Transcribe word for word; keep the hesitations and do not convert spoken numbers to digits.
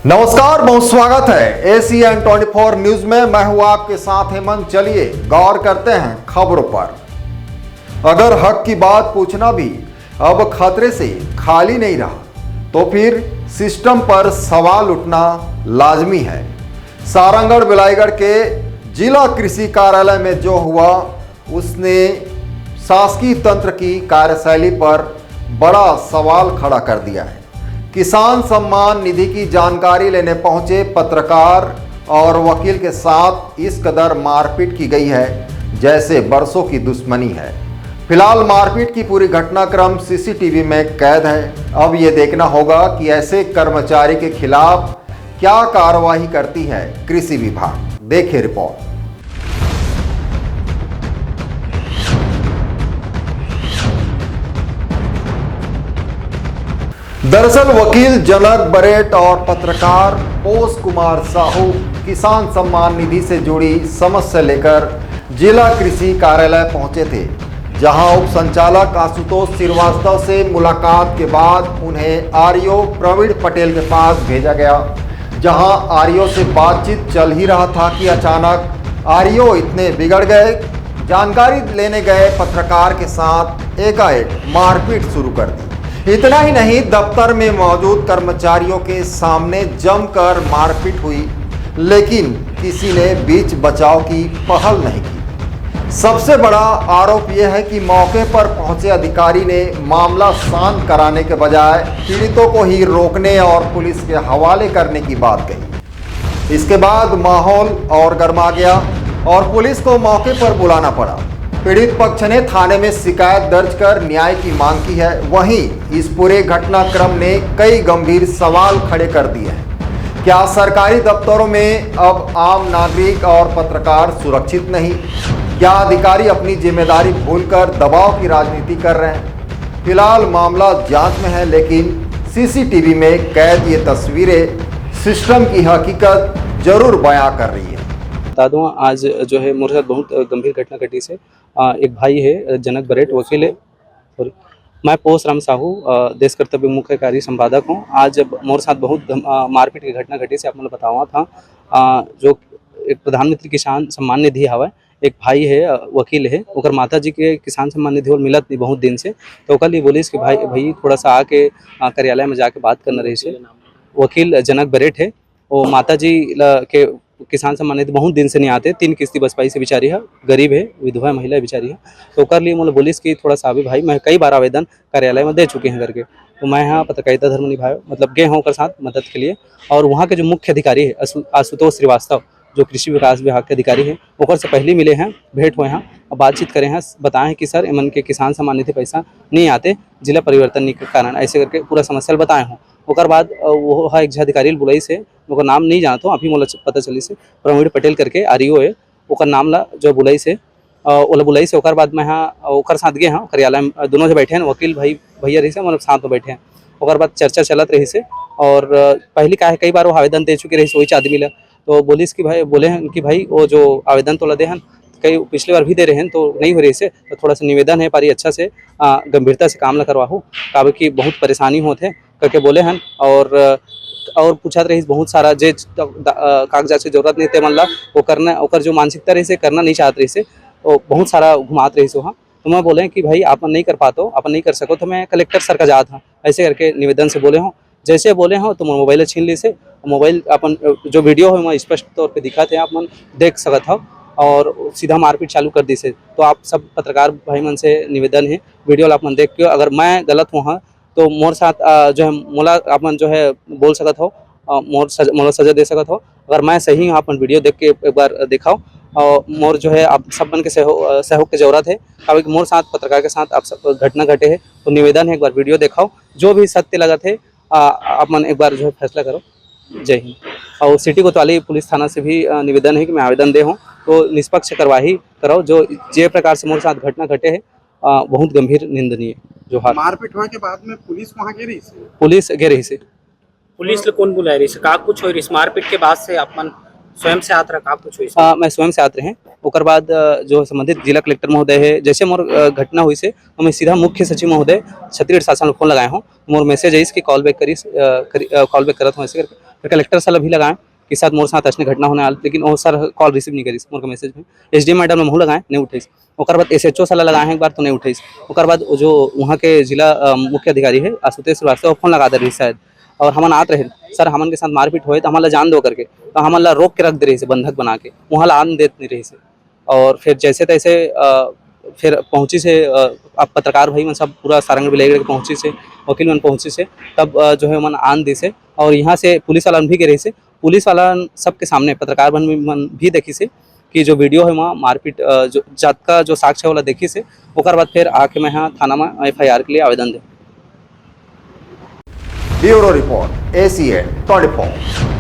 नमस्कार, बहुत स्वागत है एसीएन ट्वेंटी फोर न्यूज में। मैं हूं आपके साथ हेमंत। चलिए गौर करते हैं खबरों पर। अगर हक की बात पूछना भी अब खतरे से खाली नहीं रहा, तो फिर सिस्टम पर सवाल उठना लाजमी है। सारंगढ़ बिलाईगढ़ के जिला कृषि कार्यालय में जो हुआ, उसने शासकीय तंत्र की कार्यशैली पर बड़ा सवाल खड़ा कर दिया है। किसान सम्मान निधि की जानकारी लेने पहुंचे पत्रकार और वकील के साथ इस कदर मारपीट की गई है, जैसे बरसों की दुश्मनी है। फिलहाल मारपीट की पूरी घटनाक्रम सीसीटीवी में कैद है। अब ये देखना होगा कि ऐसे कर्मचारी के खिलाफ क्या कार्रवाई करती है कृषि विभाग। देखिए रिपोर्ट। दरअसल वकील जनक बरेट और पत्रकार पोष कुमार साहू किसान सम्मान निधि से जुड़ी समस्या लेकर जिला कृषि कार्यालय पहुंचे थे, जहां उप संचालक आशुतोष श्रीवास्तव से मुलाकात के बाद उन्हें आरईओ प्रवीण पटेल के पास भेजा गया, जहां आरईओ से बातचीत चल ही रहा था कि अचानक आरईओ इतने बिगड़ गए, जानकारी लेने गए पत्रकार के साथ एकाएक मारपीट शुरू कर दी। इतना ही नहीं, दफ्तर में मौजूद कर्मचारियों के सामने जमकर मारपीट हुई, लेकिन किसी ने बीच बचाव की पहल नहीं की। सबसे बड़ा आरोप यह है कि मौके पर पहुंचे अधिकारी ने मामला शांत कराने के बजाय पीड़ितों को ही रोकने और पुलिस के हवाले करने की बात कही। इसके बाद माहौल और गर्मा गया और पुलिस को मौके पर बुलाना पड़ा। पीड़ित पक्ष ने थाने में शिकायत दर्ज कर न्याय की मांग की है। वहीं इस पूरे घटनाक्रम ने कई गंभीर सवाल खड़े कर दिए हैं। क्या सरकारी दफ्तरों में अब आम नागरिक और पत्रकार सुरक्षित नहीं? क्या अधिकारी अपनी जिम्मेदारी भूलकर दबाव की राजनीति कर रहे हैं? फिलहाल मामला जांच में है, लेकिन सीसीटीवी में कैद ये तस्वीरें सिस्टम की हकीकत जरूर बयां कर रही है। बता दूं, आज जो है मोर साथ बहुत गंभीर घटना घटी से। आ, एक भाई है, जनक बरेट वकील है, और मैं पोष राम साहू, आ, देश कर्तव्य मुख्य कार्य संपादक हूँ। आज मोर साथ बहुत धम-, आ, मारपीट की घटना घटी से आप मन ल बतावा था। आ, जो एक प्रधानमंत्री किसान सम्मान निधि हवय, एक भाई है, अ, वकील है, ओकर माता जी के किसान सम्मान निधि ओला मिलत नहीं बहुत दिन से, तो ओकर लिए बोलिस कि भाई, भाई थोड़ा सा आके, आ, कार्यालय में जाके बात करना रहिस हे। वकील जनक बरेट है, वो माता जी ला के किसान सम्मान निधि बहुत दिन से नहीं आते, तीन किस्ती बस पाइस हे बिचारी है, गरीब है, विधवा महिला है बिचारी है, तो ओकर लिए मोला बोलिस कि थोड़ा सा अभी भाई, मैं कई बार आवेदन कार्यालय में दे चुके हैं करके, तो मैं यहाँ पत्रकारिता धर्म निभाए, मतलब गए हूँ ओकर साथ मदद के लिए, और वहाँ के जो मुख्य अधिकारी है आशु-, आशुतोष श्रीवास्तव, जो कृषि विकास विभाग के अधिकारी है, ओकर से पहले मिले हैं, भेंट हुए हैं, बातचीत करे हैं, बताए हैं कि सर, एमन के किसान सम्मान निधि पैसा नहीं आते, जिला परिवर्तन के कारण, ऐसे करके पूरा समस्या ल बताए हों। ओकर बाद, अ, वो ह एक झन अधिकारी ल बुलाइस हे, ओकर नाम नहीं जानत हों, अभी मोला च-, पता चलिस हे, प्रवीण पटेल करके आरईओ हे, ओकर नाम ला जो बुलाइस हे, अ, ओला बुलाइस हे। ओकर बाद मैं हा, अ, ओकर साथ गे हंव कार्यालय में, अ, दोनों झन बैठे हैं, वकील भाई, भैया रहिस हे, मतलब साथ में बैठे हैं। ओकर बाद चर्चा चलत रहिस हे, और, अ, पहली का है, कई बार वो आवेदन दे चुके रहिस हे, वही आदमी ला, तो बोलिस कि भाई, बोले हैं कि भाई, वो जो आवेदन तो ला दे हन, कई पिछले बार भी दे रहे हैं, तो नहीं हो रहिस हे, तो थोड़ा सा निवेदन है, पारी अच्छा से, आ, गंभीरता से काम ला करवाहू, काबर कि बहुत परेशानी होत हे, करके बोले हन। और, और पूछत रहिस बहुत सारा, जे द-, द-, आ, कागजात के जरूरत नहीं, ते मन ला वो करना, ओकर जो मानसिकता रहिस हे, करना नहीं चाहत रहिस हे, वो बहुत सारा घुमात रहिस हे वहाँ। तो मैं बोले कि भाई, आप नहीं कर पाते हो, आप नहीं कर सको, तो मैं कलेक्टर सर का जात हूँ, ऐसे करके निवेदन से बोले हूँ। जैसे बोले हूँ तो मोर मोबाइल छीन लिस हे। मोबाइल अपन, अ, जो वीडियो है, वहाँ स्पष्ट तौर पे दिखत हे, आप मन देख सकत हव, और सीधा मारपीट चालू कर दिस हे। तो आप सब पत्रकार भाई मन से निवेदन है, वीडियो ला आप मन देख के, अगर मैं गलत हूँ, हाँ, तो मोर साथ, अ, जो है, मोला आप मन जो है बोल सकत हव, अ, मोर सज-, मोला सजा दे सकत हव। अगर मैं सही हूँ, आप मन वीडियो देख के एक बार दिखाओ, और मोर जो है आप सब मन के सहयो-, अ, सहयोग के जरूरत है, काबर कि मोर साथ पत्रकार के साथ आप सब घटना घटे है, तो निवेदन है, एक बार वीडियो दिखाओ, जो भी सत्य लगत है, अ, आप मन एक बार जो है फैसला करो। जय हिंद। और सिटी कोतवाली पुलिस थाना से भी, अ, निवेदन है कि मैं आवेदन दे हूँ, तो निष्पक्ष कार्यवाही कराओ। जो, जे प्रकार से मोर साथ घटना घटे है, अ, बहुत गंभीर, निंदनीय। जोहार। मारपीट होए के बाद में पुलिस वहाँ गे रहिस हे? पुलिस गे रहिस हे। पुलिस ले कोन बुलाए रहिस हे? का कुछ होए रहिस हे? मारपीट के बाद से आप मन स्वयं से आत रहा, का कुछ हुई? अ, मैं स्वयं से आत रहे। ओकर बाद, अ, जो संबंधित जिला कलेक्टर महोदय है, जैसे मोर, अ, घटना हुई से, तो मैं सीधा मुख्य सचिव महोदय छत्तीसगढ़ शासन ला फोन लगाए हूँ। मोर मैसेज आइस कि कॉल बैक करिस, अ, करि-, अ, कॉल बैक करत हूँ ऐसे करके। फिर कलेक्टर सर ला भी लगाए कि शायद मोर साथ ऐसने घटना होने वाला, लेकिन वो सर कॉल रिसीव नहीं करिस मोर के मैसेज में। एसडीएम मैडम ला महू लगाए, नहीं उठेस। ओकर बाद एसएचओ सर ला लगाए हैं एक बार, तो नहीं उठेस। ओकर बाद वो जो वहाँ के जिला, अ, मुख्य अधिकारी है आशुतोष श्रीवास्तव, फोन लगा दे रही शायद, और हमन आत रहे, "सर, हमन के साथ मारपीट होए, तो हमन ला जान दो," करके, तो हमन ला रोक के रख दे रही से, बंधक बना के, वहाँ ला आन देत नहीं रही से। और फिर जैसे तैसे, अ, फिर पहुँची से, अ, अब पत्रकार भाई मन सब पूरा सारंग बिलाई करके पहुँची से, वकील मन पहुँची से, तब, अ, जो है मन आन दी से, और यहाँ से पुलिस वाला भी गे रही से, पुलिस वाला सबके सामने पत्रकार मन, मन भी देखी से कि जो वीडियो है वहाँ मारपीट, अ, जो जात का जो साक्ष्य वाला देखी से, ओकर बाद फिर आके मैं यहाँ थाना में एफआईआर के लिए आवेदन दे। Bureau Report, ACN twenty-four.